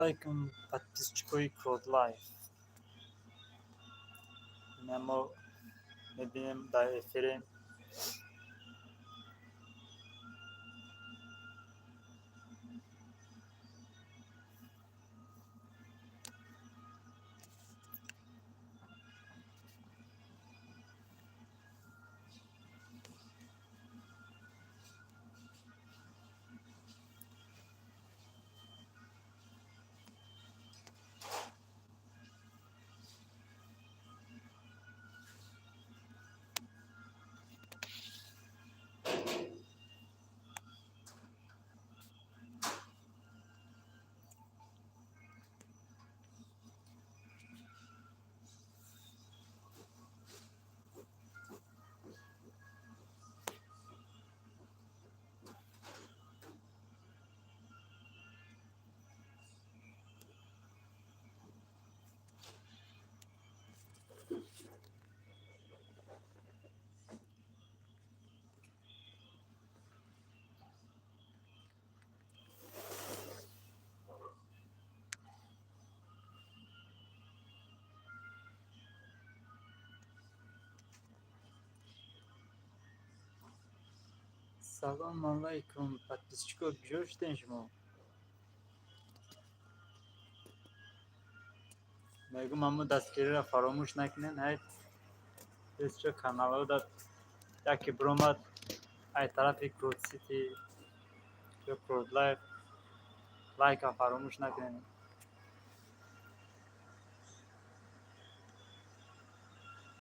Алайкум, подписчикои Кродлайф. Ина мо мебинем, дар эфирем. Салому алайкум, подписчико, куҷо шудем шумо? Мегӯм, ҳамун дастгириро фаромӯш накунед. Ҳай, бесчо каналҳо яке биромад ай тарафи Кродсити ё Кродлайф, лайка фаромӯш накунед.